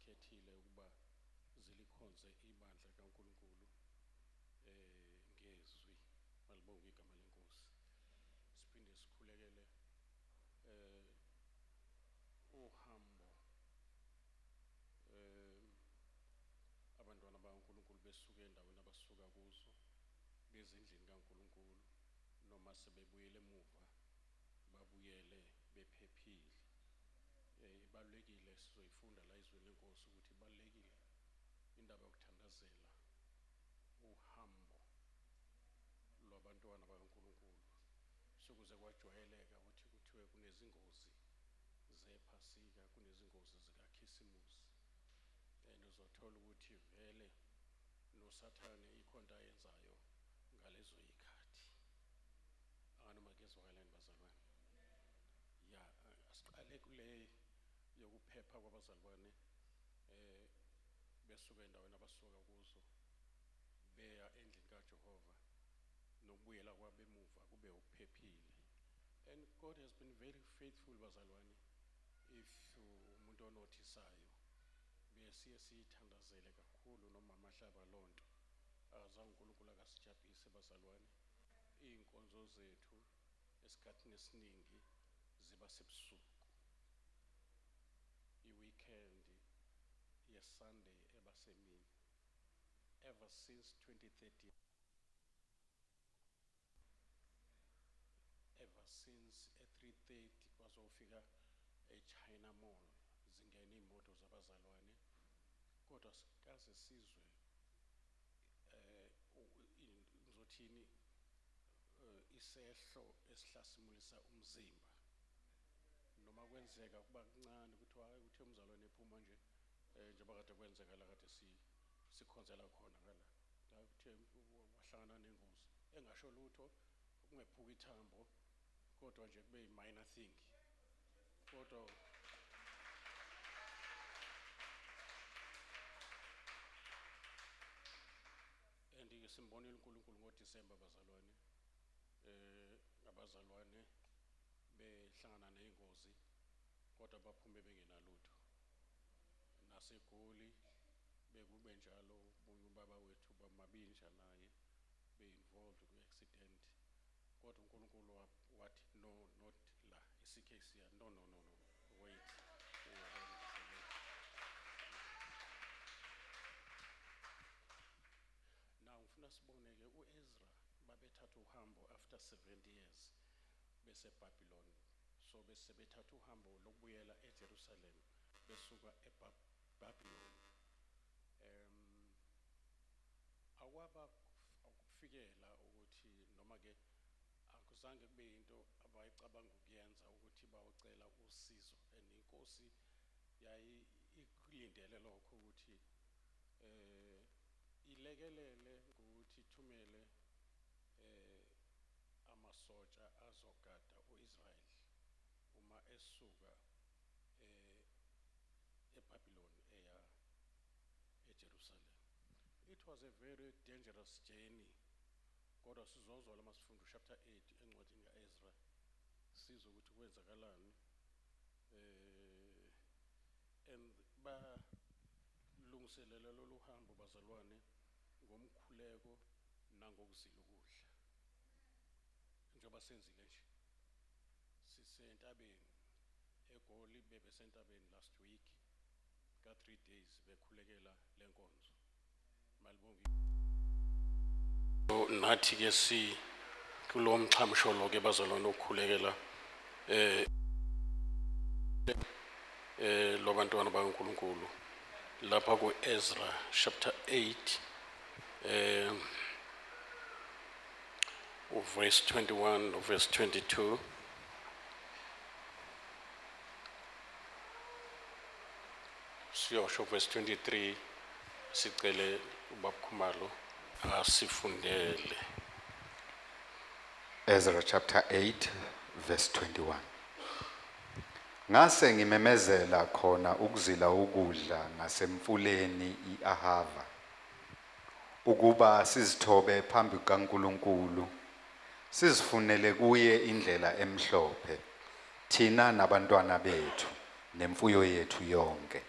azikhethile ukuba zilikhonze ibandla likaNkulunkulu eh ngezwi. Malibonge igama lenkosi. Siphinde sikhulekele uhambo abantwana bakaNkulunkulu besuka endaweni abasuka kuzo bezindlini kaNkulunkulu, noma sebebuyele emuva babuyele bephephile. Ibalulekile, sizoyifunda la ezweni lenkosi ukuthi ibalulekile indaba yokuthandazela uhambo lwabantwana bakaNkulunkulu. Sekuze kwajwayeleka ukuthi kuthiwe kunezingozi zephasika, kunezingozi zikaKhisimusi, and uzothola ukuthi vele noSathane ikhonto ayenzayo ngalezo yikhathi. Anganoma kuyezwakalani bazalwane? Ya, asiqale kule yokuphepha kwabazalwane besuka endaweni abasuka kuzo beya endlini kaJehova, nokubuyela kwabo emuva kube ukuphephile. And God has been very faithful bazalwane. If umuntu onothisayo, besiye siyithandazele kakhulu nomama hlaba lonto. Azange uNkulunkulu akasijabhise bazalwane. Iy'nkonzo zethu esikhathini esiningi ziba sebusuku. I-weekend ye-Sunday ebasemini. Ever since 2013, ever since at 3:30 kwazofika eChina Mall zingena iy'moto zabazalwane, kodwa sikaze sizwe ngizothini isehlo esihlasimulisa umzimba. Noma kwenzeka kuba kuncane ukuthi hayi uthe umzalwane ephuma nje njengoba kade kwenzeka la kade sikhonzela khona ngala, la kuthe wahlangana nengozi engasho lutho, kungephuka ithambo, kodwa nje kube yi-minor thing. Kodwa and-ke simbonile uNkulunkulu ngoDisemba bazalwane, abazalwane behlangana ney'ngozi kodwa baphume bengenalutho. NaseGoli bekube njalo, omunye ubaba wethu bamabinja naye be-involved kwi-accident, kodwa uNkulunkulu wathi no, not la i-CKC, no no no no, wait. Now ngifuna sibone-ke u-Ezra babethatha uhambo after 70 years bese Babylon, so bese bethatha uhambo lokubuyela eJerusalem besuka eBabylon. Akwaba akufikela ukuthi noma ke akuzange kube into abayicabanga ukuyenza ukuthi bawucela usizo, and inkosi yayi ikulindele lokho ukuthi ilekelele ngokuthi ithumele amasotsha azogada uIsrael uma esuka eBabylon eya eJerusalem. It was a very dangerous journey. Kodwa sizozwa la masifunda chapter 8 encwadini kaEzra, sizwe ukuthi kwenzakalani. And balungiselela lolu hambo bazalwane ngomkhuleko nangokuzila ukudla. Njengoba senzile nje, sisentabeni eGoli, bebesentabeni last week ka 3 days bekhulekela lenkonzo. Malibonge. Nathi ke si kulo mxhamsholo ke bazalwane ukukhulekela lwabantwana bakaNkulunkulu lapha kuEzra chapter 8 verse 21 no verse 22. Siyosho verse 23, sicele uBaba Khumalo asifundele. Ezra chapter 8 verse 21. Ngase ngimemezela khona ukuzila ukudla ngasemfuleni iAhava, ukuba sizithobe phambi kukaNkulunkulu, sizifunele kuye indlela emhlophe, thina nabantwana bethu nemfuyo yethu yonke.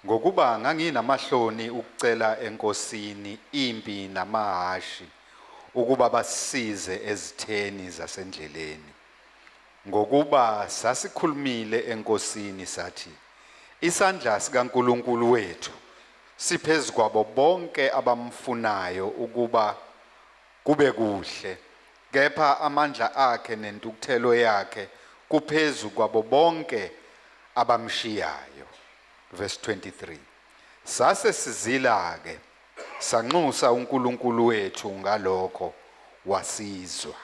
Ngokuba nganginamahloni ukucela enkosini impi namahhashi ukuba basisize ezitheni zasendleleni. Ngokuba sasikhulumile enkosini sathi, isandla sikaNkulunkulu wethu siphezu kwabo bonke abamfunayo ukuba kube kuhle, kepha amandla akhe nentukuthelo yakhe kuphezu kwabo bonke abamshiyayo. Verse 23. Sase sizila ke, sanxusa uNkulunkulu wethu ngalokho, wasizwa.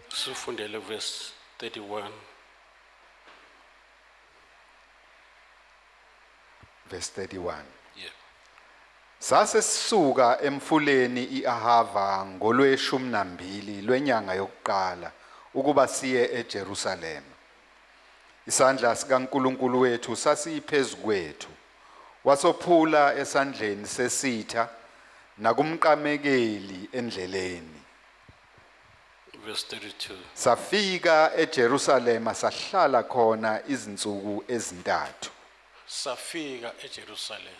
Sifundele verse 31. Verse 31. Yeah. Sase sisuka emfuleni iAhava ngolweshumi nambili lwenyanga yokuqala ukuba siye eJerusalema. Isandla sikaNkulunkulu wethu sasiphezu kwethu. Wasophula esandleni sesitha nakumqamekeli endleleni. Verse 32. Safika eJerusalema sahlala khona izinsuku ezintathu. Safika eJerusalem,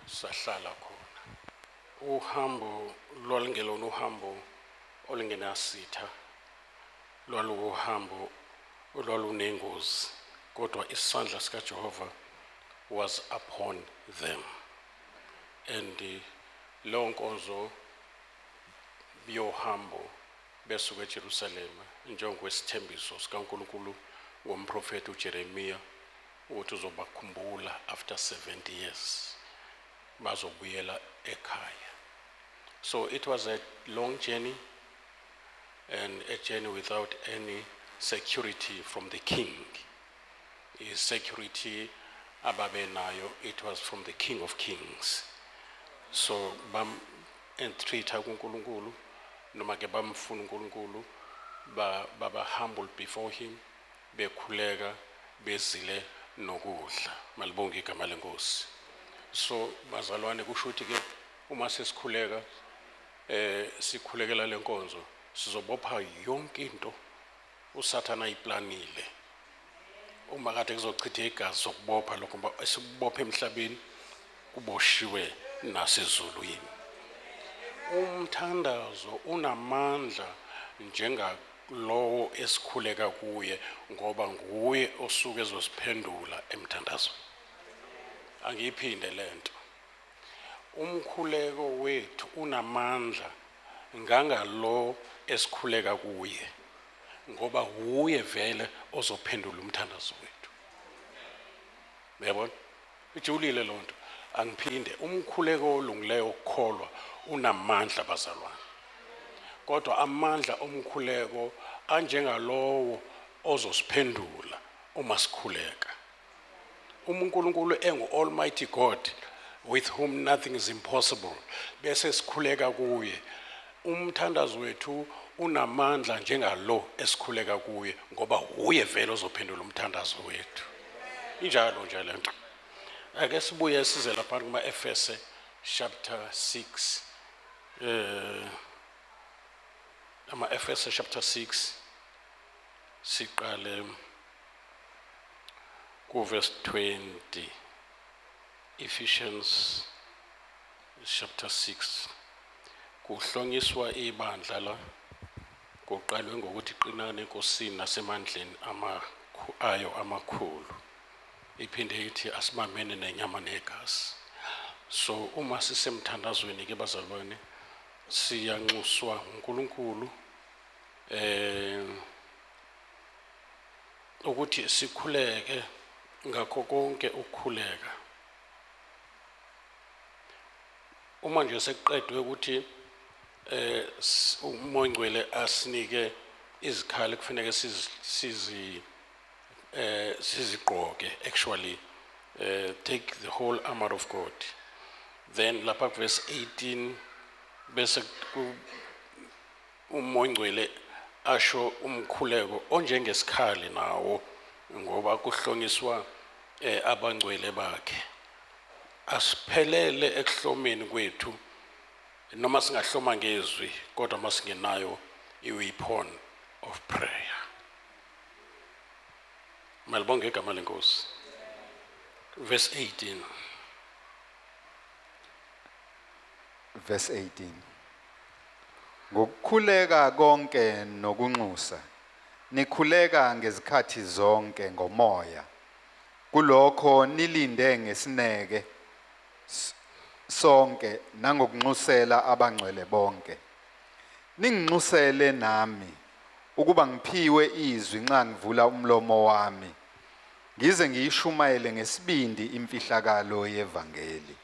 sahlala khona. Uhambo lwalungelona uhambo olungenasitha, lwaluhambo olwalunengozi, kodwa isandla sikaJehova was upon them. And leyo nkonzo yohambo besuka eJerusalem njengokwesithembiso sikaNkulunkulu ngomprofeti uJeremiya ukuthi uzobakhumbula after 70 years, bazobuyela ekhaya. So it was a long journey, and a journey without any security from the king. His security ababenayo, it was from the King of Kings. So bam entreat kuNkulunkulu, noma ke bamfuna uNkulunkulu, ba baba humble before him, bekhuleka, bezile nokudla. Malibonge igama leNkosi. So bazalwane, kusho ukuthi ke uma sesikhuleka, sikhulekela lenkonzo, sizobopha yonke into uSathana ayiplanile. Uma kade kuzochitha igazi, sokubopha lokho, ngoba esikubopha emhlabeni kuboshiwe nasezulwini. Umthandazo unamandla njengalowo esikhuleka kuye, ngoba nguye osuke ezosiphendula emthandazweni. Angiyiphinde lento. Umkhuleko wethu unamandla ngangalo esikhuleka kuye, ngoba uye vele ozophendula umthandazo wethu. Uyabona, ijulile lonto. Angiphinde. Umkhuleko olungileyo ukukholwa unamandla, bazalwane, kodwa amandla omkhuleko anjengalowo ozosiphendula uma sikhuleka. Uma uNkulunkulu engu Almighty God with whom nothing is impossible, bese sikhuleka kuye, umthandazo wethu unamandla njengalo esikhuleka kuye, ngoba uye vele ozophendula umthandazo wethu. Injalo nje lento. Ake sibuye size lapha kuma Efese chapter 6, ama Efese chapter 6, siqale ku verse 20. Ephesians chapter 6, kuhlonyiswa ibandla la, kuqalwe ngokuthi qinani eNkosini nasemandleni ayo amakhulu. Iphinde ithi asimamene nenyama negazi. So uma sisemthandazweni ke bazalwane, siyanxuswa uNkulunkulu ukuthi sikhuleke ngakho konke ukukhuleka. Uma nje sekuqedwe ukuthi uMoya Ongcwele asinike izikhali kufanele sizigqoke, actually take the whole armor of God, then lapha verse 18 bese uMoya Ongcwele asho umkhuleko onjengesikhali nawo, ngoba kuhlonyiswa abangcwele bakhe. Asiphelele ekuhlomeni kwethu noma singahloma ngezwi, kodwa masingenayo i-weapon of prayer. Malibonge igama leNkosi. Verse 18. Verse 18. Ngokukhuleka konke nokunxusa nikhuleka ngezikhathi zonke ngomoya, kulokho nilinde ngesineke sonke nangokunxusela abangcwele bonke. Ninginxusele nami ukuba ngiphiwe izwi nxa ngivula umlomo wami, ngize ngiyishumayele ngesibindi imfihlakalo yevangeli,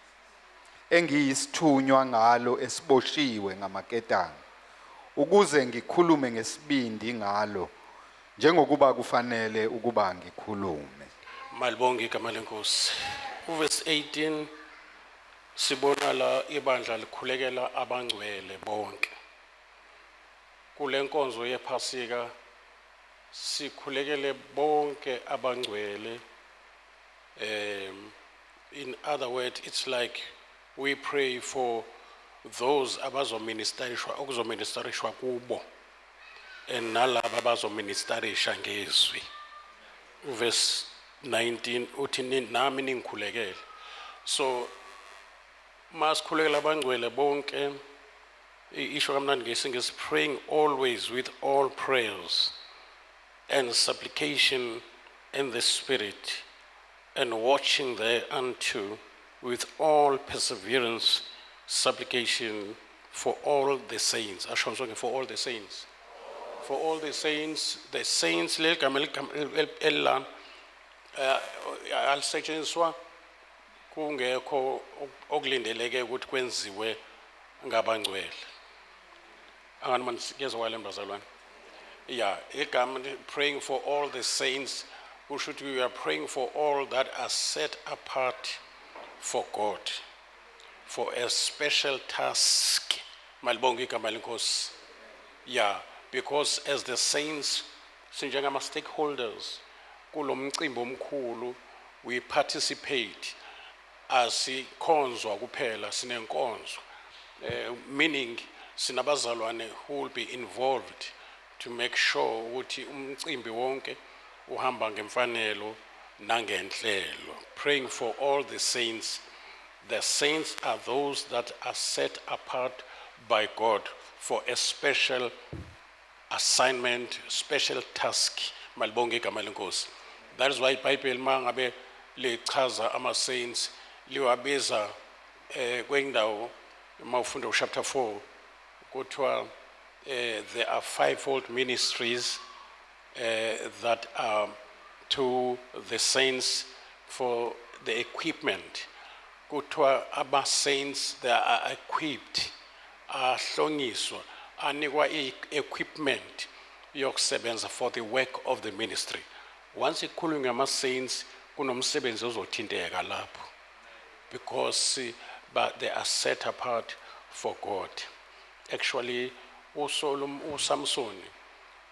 engiyisithunywa ngalo esiboshiwe ngamaketanga, ukuze ngikhulume ngesibindi ngalo njengokuba kufanele ukuba ngikhulume. Malibonge igama leNkosi. Uverse 18, sibona la ibandla likhulekela abangcwele bonke. Kule nkonzo yePhasika sikhulekele bonke abangcwele. In other words, it's like we pray for those abazoministerishwa, okuzoministerishwa kubo, and nalaba abazoministerisha ngezwi. Verse 19 uthi, "Nami ningikhulekele." So masikhulekela abangcwele bonke, isho kamnandi ngesiNgisi, "Praying always with all prayers and supplication in the Spirit, and watching thereunto with all perseverance, supplication for all the saints." Asho sonke, "For all the saints." For all the saints. The saints, leli gama elila alisetshenziswa kungekho okulindeleke ukuthi kwenziwe ngabangcwele. Angani manje kuyezwakala, bazalwane? Yeah, igama "praying for all the saints" kusho ukuthi we are praying for all that are set apart for God for a special task. Malibonge igama leNkosi. Yeah, because as the saints sinjengama stakeholders kulo mcimbi omkhulu, we participate. Asikhonzwa kuphela, sinenkonzo, meaning sinabazalwane who will be involved to make sure ukuthi umcimbi wonke uhamba ngemfanelo nangenhlelo. Praying for all the saints. The saints are those that are set apart by God for a special assignment, special task. Malibonge igama leNkosi. That is why iBhayibheli mangabe lichaza ama saints liwabiza kwendawo, mawufunda uchapter 4, kuthiwa there are fivefold ministries that are to the saints for the equipment. Kuthiwa aba saints, they are equipped, ahlonyiswa, anikwa i-equipment yokusebenza for the work of the ministry. Once ikhulunywa ngama saints, kunomsebenzi ozothinteka lapho, because but they are set apart for God. Actually, uSamson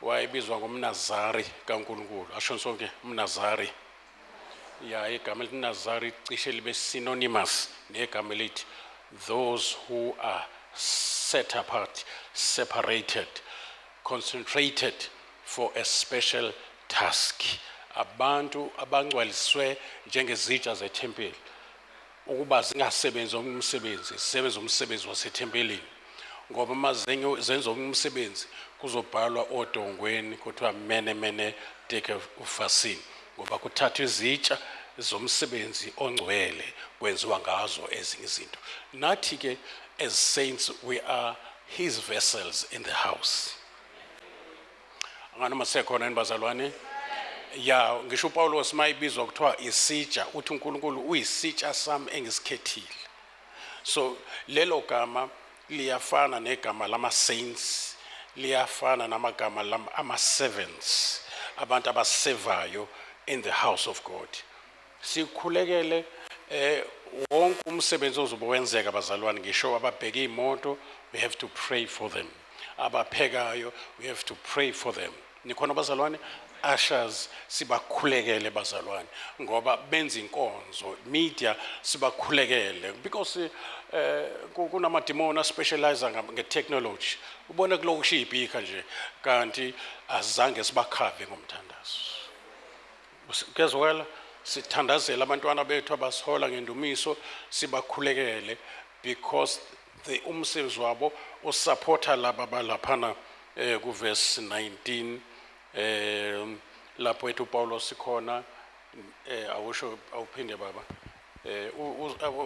wayebizwa ngomNazari kaNkulunkulu. Asho sonke, "Umnazari." Ya, igama elithi Nazari cishe libe synonymous negama elithi those who are set apart, separated, concentrated for a special task, abantu abangcwaliswe njengezitsha zethempeli ukuba zingasebenzi omunye umsebenzi, zisebenze umsebenzi wasethempelini, ngoba uma zenza omunye umsebenzi kuzobhalwa odongweni kuthiwa mene mene tekel ufasin, ngoba kuthathwa izitsha zomsebenzi ongcwele kwenziwa ngazo ezinye izinto. Nathi ke as saints, we are his vessels in the house. Anganoma sekhona yini, bazalwane? Ya, ngisho uPawulos mayibizwa kuthiwa isitsha, uthi uNkulunkulu uyisitsha sami engisikhethile. So lelo gama liyafana negama lama saints, liyafana namagama ama servants, abantu abasevayo in the house of God. Sikhulekele wonke umsebenzi ozobe wenzeka, bazalwane. Ngisho ababheka imoto, we have to pray for them. Abaphekayo, we have to pray for them. Nikhona, bazalwane? Ushers, sibakhulekele, bazalwane, ngoba benza inkonzo. Media, sibakhulekele because kunamadimoni aspecialize nge-technology, ubone kuloku kushiya ibhikha nje, kanti azange sibakhave ngomthandazo. Kuyezwakala? Sithandazele abantwana bethu abasihola ngendumiso, sibakhulekele because the umsebenzi wabo usupporta laba balaphana kuverse 19, lapho ethu uPaulos khona. Awusho, awuphinde baba.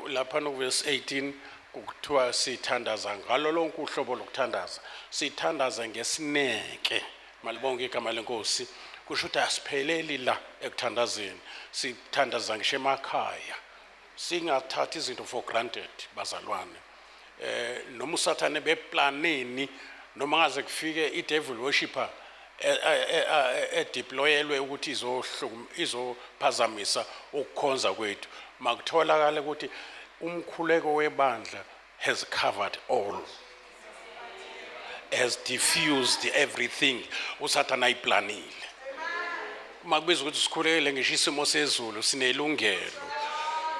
Lapha kuverse 18 kuthiwa sithandaza ngalo lonke uhlobo lokuthandaza, sithandaza ngesineke. Malibonke igama leNkosi. Kusho ukuthi asipheleli la ekuthandazeni, sithandaza ngisho emakhaya. Singathathi izinto for granted, bazalwane. Noma usathane beplaneni, noma ngaze kufike i-devil worshipper edeployelwe ukuthi izophazamisa ukukhonza kwethu, makutholakale ukuthi umkhuleko webandla has covered all, has diffused everything usathana ayiplanile. Makubiza ukuthi sikhulekele ngisho isimo sezulu, sinelungelo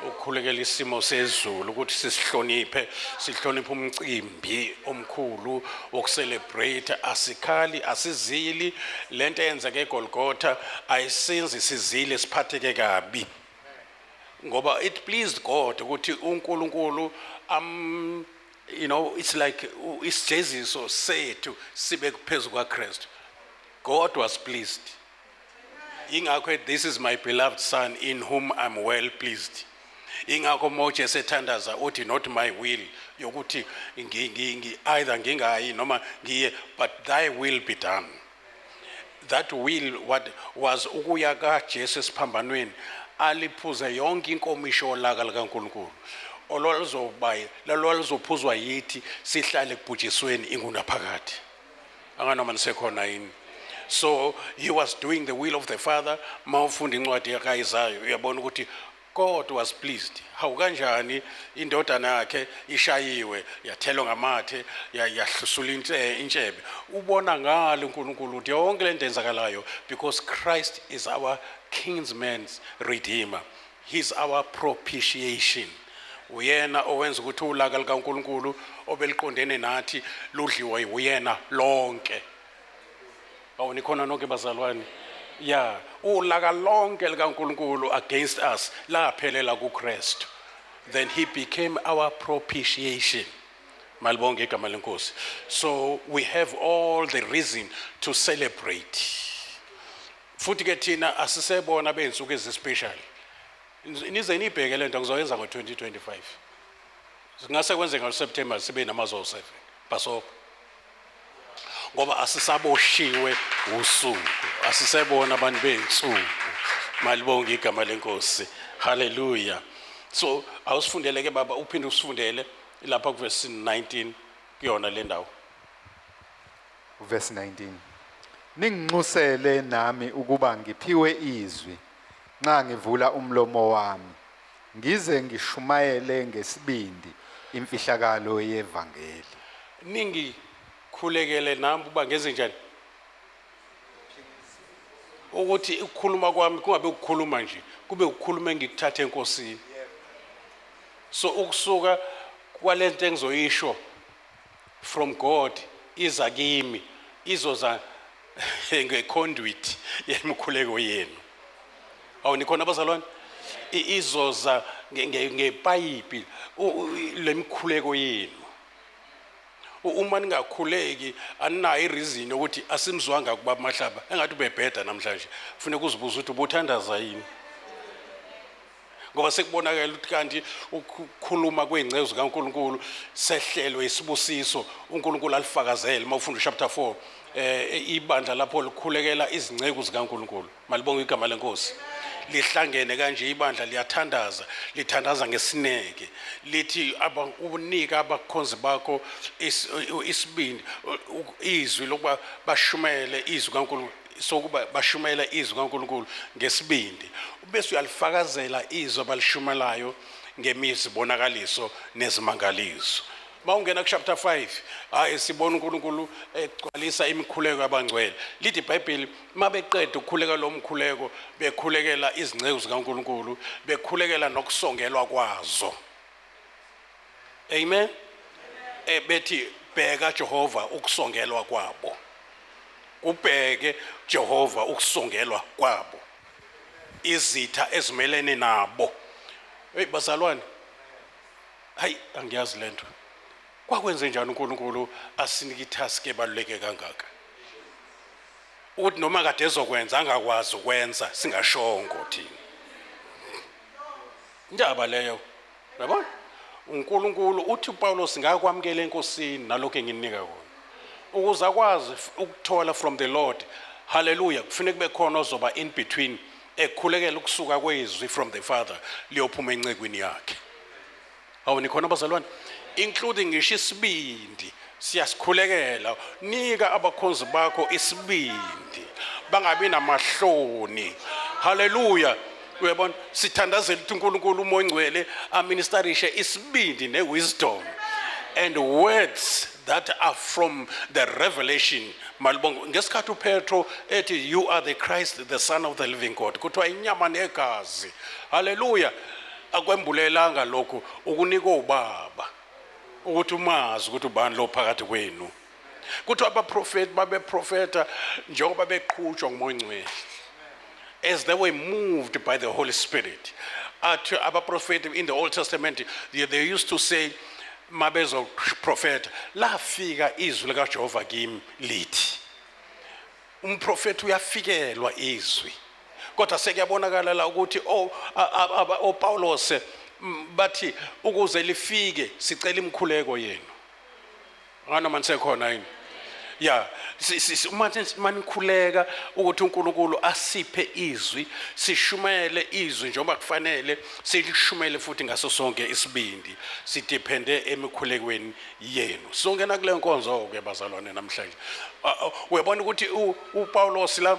ukukhulekela isimo sezulu ukuthi sisihloniphe, sihloniphe umcimbi omkhulu wokucelebrate. Asikhali, asizili. Lento eyenzeke eGolgotha ayisenzi sizile siphatheke kabi, ngoba it pleased God ukuthi uNkulunkulu am you know it's like isijeziso sethu sibe phezu kwaKristu. God was pleased, ingakho, "This is my beloved son in whom I'm well pleased." Ingakho Moses ethandaza uthi, "Not my will," yokuthi either ngingayi noma ngiye, "but thy will be done." That will, what was ukuya kaJesu esiphambanweni, aliphuze yonke inkomisho yolaka likaNkulunkulu olwaluzoba lolwaluzophuzwa yithi, sihlale kubhujisweni ingunaphakade. Anganoma nisekhona yini? So he was doing the will of the Father. Mawufunda incwadi kaIsaiah uyabona ukuthi God was pleased. Hawu, kanjani indodana yakhe ishayiwe, yathelwa ngamathe, yahlusula intshebe? Ubona ngalo uNkulunkulu ukuthi yonke lento enzakalayo, because Christ is our kinsman's redeemer, he's our propitiation. Uyena owenza ukuthi ulaka likaNkulunkulu obeliqondene nathi ludliwe uyena lonke. Awu, nikhona nonke bazalwane? Ya, ulaka lonke likaNkulunkulu against us laphelela kuKristu. Then he became our propitiation. Malibonke igama leNkosi. So we have all the reason to celebrate. Futhi ke thina asisebona beyinsuku ezispecial. Nize nibheke lento ngizoyenza ngo-2025. Singase kwenze ngo-September sibe namazo 7 Passover, ngoba asisaboshiwe usuku, asisebona abantu beyinsuku. Malibonke igama leNkosi. Haleluya. So awusifundele ke baba, uphinde usifundele lapha kuverse 19 kuyona le ndawo. Verse 19: Ninginxusele nami ukuba ngiphiwe izwi nxa ngivula umlomo wami, ngize ngishumayele ngesibindi imfihlakalo yevangeli. Ningikhulekele nami ukuba ngenze njani? Ukuthi ukukhuluma kwami kungabe ukukhuluma nje, kube ukukhuluma engikuthatha eNkosini. So ukusuka kwalento engizoyisho from God iza kimi, izoza ngeconduit yemikhuleko yenu. Awu, nikhona abazalwane? Izoza ngepayipi lemikhuleko yenu. Uma ningakhuleki, aninayo ireason yokuthi asimzwanga kuba Mahlaba engathi ubebheda namhlanje. Kufuneka uzibuze ukuthi ubuthandaza yini, ngoba sekubonakala ukuthi kanti ukukhuluma kwey'nceku zikaNkulunkulu sehlelwe isibusiso uNkulunkulu alifakazele. Uma ufunda chapter 4, ibandla lapho likhulekela izinceku zikaNkulunkulu. Malibonge igama leNkosi. Lihlangene kanje ibandla liyathandaza, lithandaza ngesineke, lithi unika abakhonzi bakho isibindi, izwi lokuba bashumele izwi kaNkulunkulu, sokuba bashumela izwi kaNkulunkulu ngesibindi, bese uyalifakazela izwi abalishumelayo ngemizibonakaliso nezimangaliso. Mawungena ku-chapter 5, hayi, sibona uNkulunkulu egcwalisa imikhuleko yabangcwele. Lithi iBhayibheli mabeqeda ukukhuleka lo mkhuleko, bekhulekela izinceku zikaNkulunkulu, bekhulekela nokusongelwa kwazo, amen, bethi, "Bheka Jehova ukusongelwa kwabo, kubheke Jehova ukusongelwa kwabo." Izitha ezimelene nabo. Hey bazalwane, hayi, angiyazi lento. Kwakwenze njani uNkulunkulu asinike itask ebaluleke kangaka, ukuthi noma kade ezokwenza angakwazi ukwenza singashongo thina? Indaba leyo, yabona, uNkulunkulu uthi uPawulos, "Ngakwamukela eNkosini nalokho engininika kona." Ukuze akwazi ukuthola from the Lord, hallelujah, kufanele kube khona ozoba in between, ekhulekela ukusuka kwezwi from the Father liyophuma encekweni yakhe. Awu, nikhona bazalwane? Including ngisho isibindi siyasikhulekela. Nika abakhonzi bakho isibindi, bangabi namahloni. Haleluya. Uyabona, sithandazela ukuthi uNkulunkulu uMoya oNgcwele aministerishe isibindi newisdom and words that are from the revelation. Malibongo. Ngesikhathi uPetro ethi, "You are the Christ, the Son of the living God," kuthiwa inyama negazi, haleluya, akwembulelanga lokhu, ukunika ubaba ukuthi umazi ukuthi ubani lo phakathi kwenu. Kuthiwa abaprofeti babeprofeta njengoba beqhutshwa nguMoya oNgcwele, as they were moved by the Holy Spirit. Athi abaprofeti in the Old Testament, they used to say mabezoprofeta, "Lafika izwi likaJehova kimi lithi." Umprofeti uyafikelwa izwi, kodwa sekuyabonakala la ukuthi oPaulos bathi ukuze lifike sicela imkhuleko yenu. Nganoma nisekhona yini? Ya, uma manikhuleka ukuthi uNkulunkulu asiphe izwi, sishumayele izwi njengoba kufanele silishumele, futhi ngaso sonke isibindi, sidepende emikhulekweni yenu. Sizongena kule nkonzo ke bazalwane namhlanje. Uyabona ukuthi uPaulos la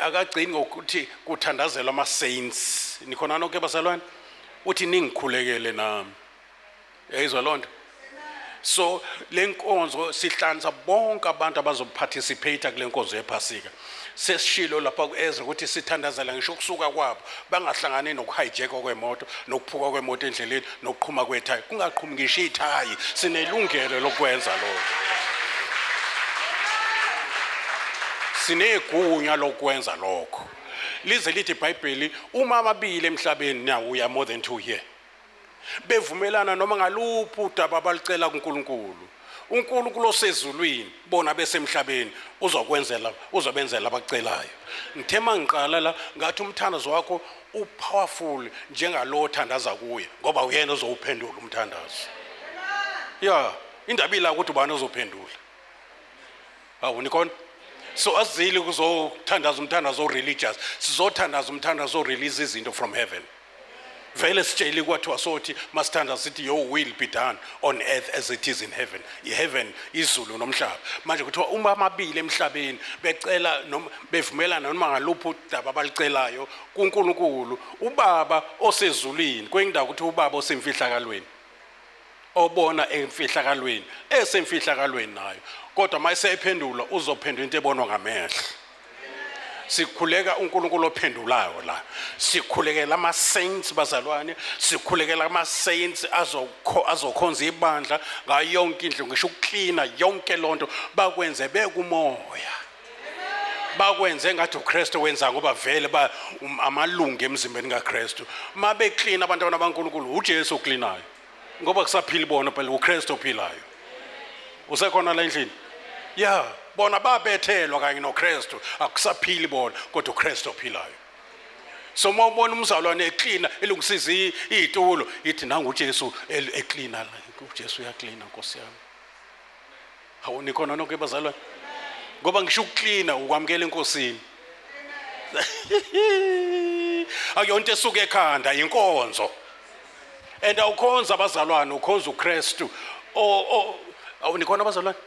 akagcini ngokuthi kuthandazelwa ama saints. Nikhona nonke bazalwane? Uthi ningikhulekele nami. Yayizwa lonto? So le nkonzo sihlanza bonke abantu abazoparticipate kule nkonzo yePhasika. Sesishilo lapha ku-Ezra ukuthi sithandazela ngisho ukusuka kwabo bangahlangani nokuhijackwa kwemoto, nokuphuka kwemoto endleleni, nokuqhuma kwethayi, kungaqhumi ngisho ithayi. Sinelungelo lokwenza lokho, sinegunya lokwenza lokho. Lize lithi iBhayibheli, uma amabili emhlabeni, now we are more than two here, bevumelana noma ngaluphi udaba abalicela kuNkulunkulu, uNkulunkulu osezulwini bona besemhlabeni uzokwenzela, uzobenzela abakucelayo. Ngithe mangiqala la ngathi umthandazo wakho upowerful njengalo othandaza kuye, ngoba uyena ozowuphendula umthandazo. Ya, indaba ila ukuthi ubani ozophendula. Awu, nikhona? So asizili kuzothandaza umthandazo religious, sizothandaza umthandazo release izinto from heaven. Vele sitsheli kwathiwa sothi masithandaza sithi, "Your will be done on earth as it is in heaven." I-heaven, izulu nomhlaba. Manje kuthiwa uma amabili emhlabeni becela noma bevumelana noma ngaluphi udaba abalicelayo kuNkulunkulu uBaba osezulwini, kwenye indawo kuthiwa uBaba osemfihlakalweni, obona emfihlakalweni, esemfihlakalweni nayo, kodwa mayise ephendula uzophendula into ebonwa ngamehlo. Sikhuleka uNkulunkulu ophendulayo la. Sikhulekela ama saints bazalwane, sikhulekela ama saints azokhonza ibandla ngayo yonke indlu, ngisho ukuklina yonke lonto bakwenze bekumoya, bakwenze ngathi uKristu wenza, ngoba vele ba amalungu emzimbeni kaKristu. Mabeklina abantwana baNkulunkulu, uJesu oklinayo, ngoba kusaphila bona phela, uKristu ophilayo usekhona la endlini. Ya, bona babethelwa kanye noKristu, akusaphili bona kodwa uKristu ophilayo. So uma ubona umzalwane eklina, elungisiza iy'tulo, ithi nangu uJesu eklina la. UJesu uyaklina, Nkosi yami. Hawu, nikhona nonke bazalwane? Ngoba ngisho ukuklina ukwamukela eNkosini, akuyonto esuka ekhanda, inkonzo. And awukhonza abazalwane, ukhonza uKristu. O awu, nikhona abazalwane?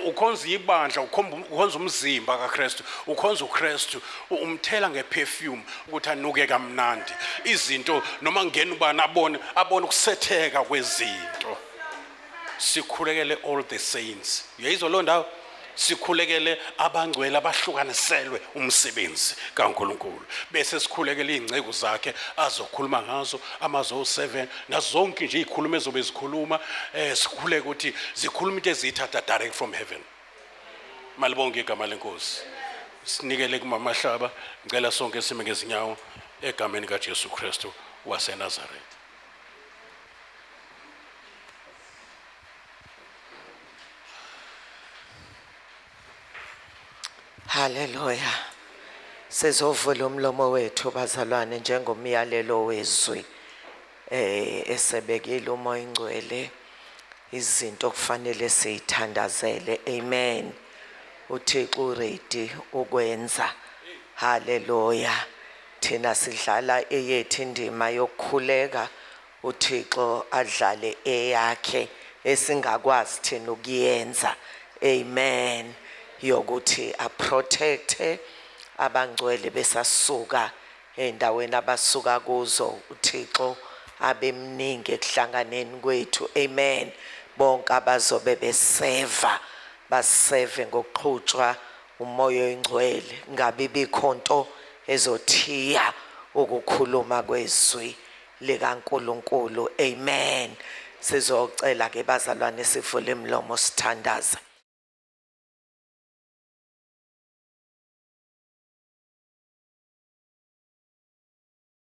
Ukhonza ibandla, ukhonza umzimba kaKristu, ukhonza uKristu, umthela ngeperfume ukuthi anuke kamnandi izinto, noma ngena ubani abone ukusetheka kwezinto. Sikhulekele all the saints. Uyayizwa loo ndawo? Sikhulekele abangcwele abahlukaniselwe umsebenzi kaNkulunkulu, bese sikhulekele iy'nceku zakhe azokhuluma ngazo amazwi o-7 nazo zonke nje iy'khulumo ezobe zikhuluma. Sikhuleke ukuthi zikhuluma into eziyithatha direct from heaven. Malibonke igama leNkosi. Sinikele kumama Hlaba. Ngicela sonke sime ngezinyawo. egameni kaJesu Kristu waseNazaretha. Haleluya. Sizovula umlomo wethu bazalwane njengomyalelo wezwi esebekile uMoya oNgcwele izinto okufanele siyithandazele. Amen. UThixo uready ukwenza. Haleluya. Thina sidlala eyethu indima yokukhuleka, uThixo adlale eyakhe esingakwazi thina ukuyenza. Amen. Yokuthi aprotecte abangcwele besasuka endaweni abasuka kuzo, uThixo abemningi ekuhlanganeni kwethu. Amen. Bonke abazobe beseva baseve ngokuqhutshwa uMoya oNgcwele, ngabe ibikhonto ezothiya ukukhuluma kwezwi likaNkuluNkulu. Amen. Sizocela ke bazalwane sivule imlomo sithandaze.